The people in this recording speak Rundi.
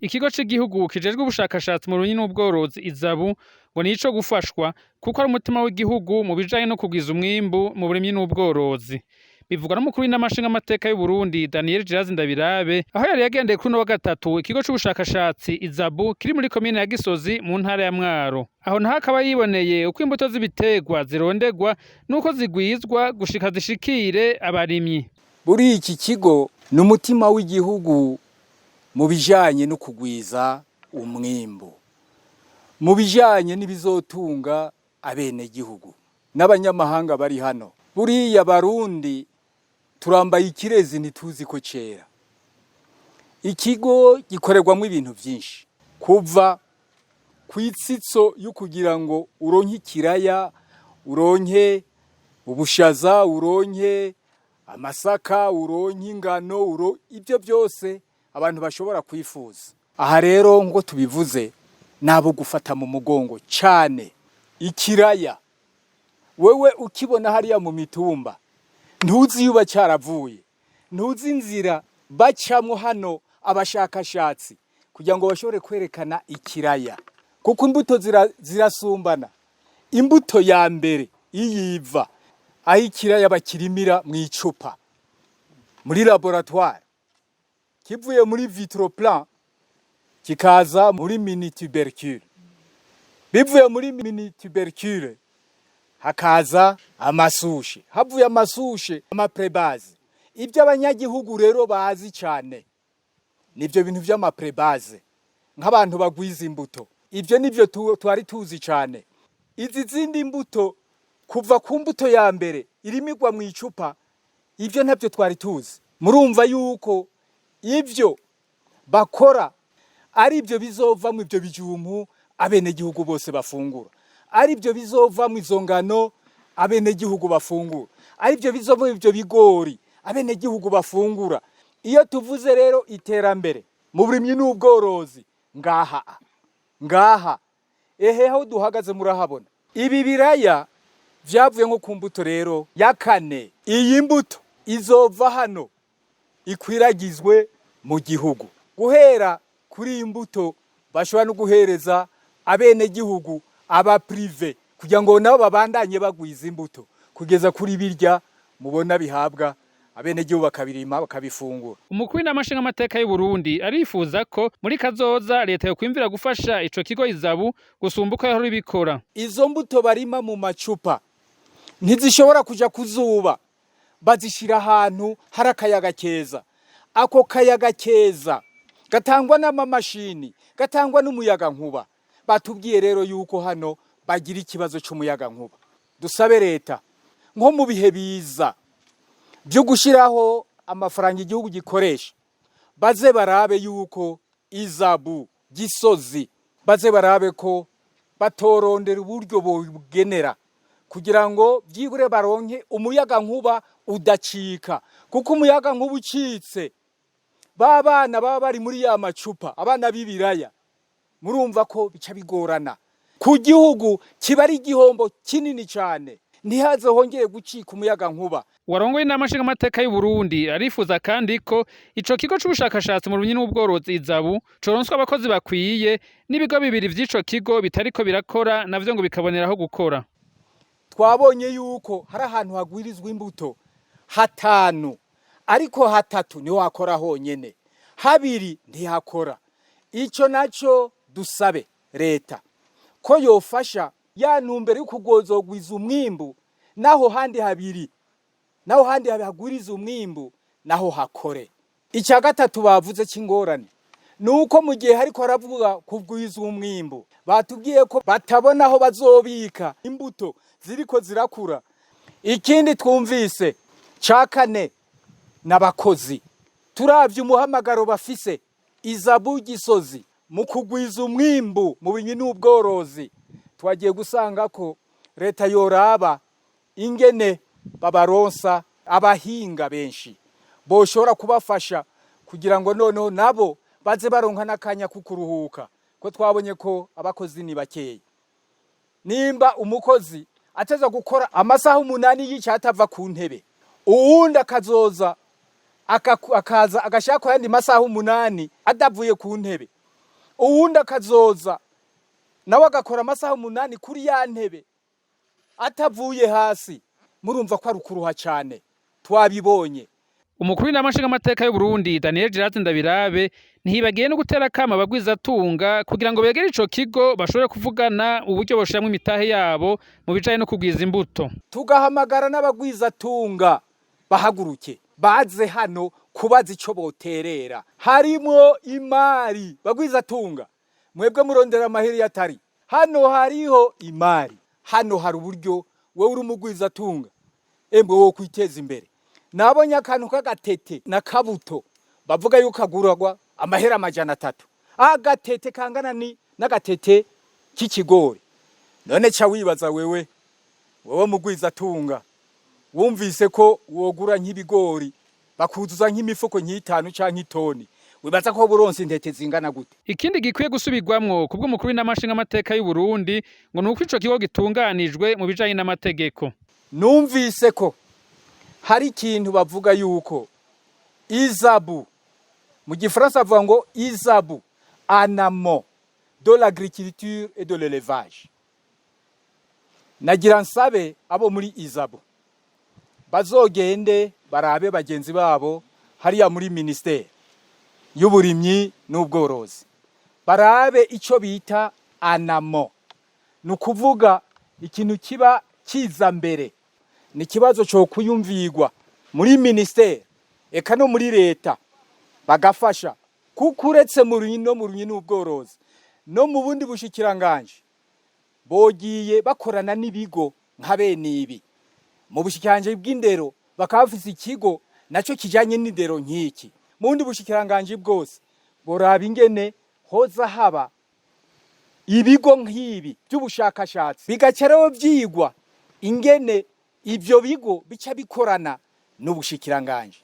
Ikigo c'igihugu kijejwe ubushakashatsi mu burimyi n'ubworozi ISABU ngo nico gufashwa kuko ari umutima w'igihugu mu bijanye no kugwiza umwimbu mu burimyi n'ubworozi. Bivugwa n'umukuru w'inama nshingamateka y'Uburundi Daniel Girazi Ndabirabe, aho yari yagendeye kuri uno wa gatatu ikigo c'ubushakashatsi ISABU kiri muri komine ya Gisozi mu ntara ya Mwaro. Aho naho akaba yiboneye uko imbuto z'ibiterwa zirondegwa n'uko zigwizwa gushika zishikire abarimyi. Buri iki kigo ni umutima w'igihugu mu bijanye no kugwiza umwimbu, mu bijanye n'ibizotunga abenegihugu n'abanyamahanga bari hano. Buriya Barundi turambaye ikirezi, ntituzi ko cera. Ikigo gikorerwamwo ibintu vyinshi, kuva kw'itsitso yo kugira ngo uronke ikiraya, uronke ubushaza, uronke amasaka, uronke ingano, ibyo byose abantu bashobora kwifuza. Aha rero ngo tubivuze nabo gufata mu mugongo cane. Ikiraya wewe ukibona hariya mu mitumba, ntuzi yuba cyaravuye, ntuzi inzira bacamwo hano abashakashatsi kugira ngo bashobore kwerekana ikiraya, kuko imbuto zirasumbana. Imbuto ya mbere iyiva aho ikiraya bakirimira mu icupa muri laboratoire, kivuye muri vitroplants kikaza muri mini tubercule, bivuye muri mini tubercule hakaza ama souches, havuye ama souches ama prébases. Ibyo abanyagihugu rero bazi cyane nivyo bintu vy'ama prébases, nk'abantu bagwiza imbuto, ibyo nivyo twari tuzi cyane. Izi zindi mbuto, kuva ku mbuto ya mbere irimigwa mu icupa, ibyo ntabyo twari tuzi. Murumva yuko ibyo bakora ari byo bizovamwo ibyo bijumbu abenegihugu bose bafungura, ari byo bizovamwo izo ngano abenegihugu bafungura, ari byo bizovamwo ibyo bigori abenegihugu bafungura. Iyo tuvuze rero iterambere mu burimyi n'ubworozi, ngaha ngaha ehe aho duhagaze murahabona ibi biraya vyavuye nko ku mbuto rero ya kane. Iyi mbuto izova hano ikwiragizwe mu gihugu, guhera kuri iyi mbuto bashobora no guhereza abenegihugu, aba privés, kugira ngo nabo babandanye bagwiza imbuto kugeza kuri birya mubona bihabwa abenegihugu, bakabirima, bakabifungura. Umukuru w'inama nshingamateka y'u Burundi arifuza ko muri kazoza leta yokwiyumvira gufasha ico kigo ISABU gusumba uko yahora ibikora. Izo mbuto barima mu macupa ntizishobora kuja kuzuba, bazishira ahantu hari akayaga keza. Ako kayaga keza gatangwa n'amamashini, gatangwa n'umuyaga nkuba. Batubwiye rero yuko hano bagira ikibazo c'umuyaga nkuba. Dusabe leta nko mu bihe biza byo gushiraho amafaranga igihugu gikoresha, baze barabe yuko ISABU Gisozi, baze barabe ko batorondera uburyo bobugenera kugira ngo byibure baronke umuyaga nkuba udacika, kuko umuyaga nkuba ucitse, ba bana baba bari muri ya macupa, abana b'ibiraya, murumva ko bica bigorana ku gihugu, kiba ari igihombo kinini cyane. Ntihaze hongeye gucika umuyaga nkuba. Uwarongoye inama nshingamateka y'u Burundi arifuza kandi ko ico kigo c'ubushakashatsi mu burimyi n'ubworozi ISABU coronswa abakozi bakwiye, n'ibigo bibiri vy'ico kigo bitariko birakora navyo ngo bikaboneraho gukora. Twabonye yuko hari ahantu hagwirizwa imbuto hatanu, ariko hatatu niho hakora honyene, habiri ntihakora. Ico naco dusabe leta ko yofasha ya ntumbero yo kugozogwiza umwimbu, naho handi habiri, naho handi hagwiriza umwimbu, naho hakore. Icya gatatu bavuze cy'ingorane ni uko mu gihe hariko haravuga kugwiza umwimbu, batubwiye ko batabona aho bazobika imbuto ziriko zirakura. Ikindi twumvise ca kane n'abakozi. Turavye umuhamagaro bafise ISABU Gisozi mu kugwiza umwimbu mu burimyi n'ubworozi, twagiye gusanga ko leta yoraba ingene babaronsa abahinga benshi boshobora kubafasha, kugira ngo noneho nabo baze baronka n'akanya ko kuruhuka, ko twabonye ko abakozi ni bakeya. Nimba umukozi ateza gukora amasaha 8 yicaye atava ku ntebe, uwundi akazoza akaza agashaka ayandi masaha 8 adavuye ku ntebe. Uwundi akazoza nawe agakora amasaha 8 kuri ya ntebe atavuye hasi. Murumva ko ari ukuruha cyane, twabibonye. Umukuru w'Inama Nshingamateka y'u Burundi Daniel Gerard Ndabirabe ntiyibagiye no gutera akamo abagwizatunga kugira ngo begere ico kigo bashobore kuvugana uburyo boshiramwo imitahe yabo mu bijanye no kugwiza imbuto. Tugahamagara n'abagwizatunga bahaguruke baze hano kubaza ico boterera, harimwo imari. Bagwizatunga mwebwe murondera amaheri yatari hano, hariho imari hano, hari uburyo wewe uri umugwizatunga embwe wo kwiteza imbere. Nabonye akantu k'agatete na kabuto bavuga yuko kaguragwa amahera 300, agatete kangana ni n'agatete k'ikigori. None ca wibaza wewe mugwizatunga wumvise ko wogura nk'ibigori bakuzuza nk'imifuko nk'itanu canke itoni, wibaza ko buronse intete zingana gute? Ikindi gikwiye gusubirwamwo kubw'umukuru w'Inama Nshingamateka y'u Burundi ngo nuko ico kigo gitunganijwe mu bijanye n'amategeko. Numvise ko hari ikintu bavuga yuko ISABU, mu gifaransa bavuga ngo ISABU en amont de l'agriculture et de l'élevage. Nagira nsabe abo muri ISABU bazogende barabe bagenzi babo hariya muri ministère y'uburimyi n'ubworozi, barabe ico bita en amont, ni ukuvuga ikintu kiba kiza mbere. Ni ikibazo cyo kuyumvirwa muri ministère eka no muri leta bagafasha, kuko uretse mu burimyi no mu burimyi n'ubworozi no mu bundi bushikiranganje bogiye bakorana n'ibigo nka bene ibi. Mu bushikiranganje bw'indero bakaba bafise ikigo nacyo kijanye n'indero nk'iki. Mu bundi bushikiranganje bwose boraba ingene hoza haba ibigo nk'ibi by'ubushakashatsi, bigaca rero vyigwa ingene ivyo bigo bica bikorana n'ubushikiranganje.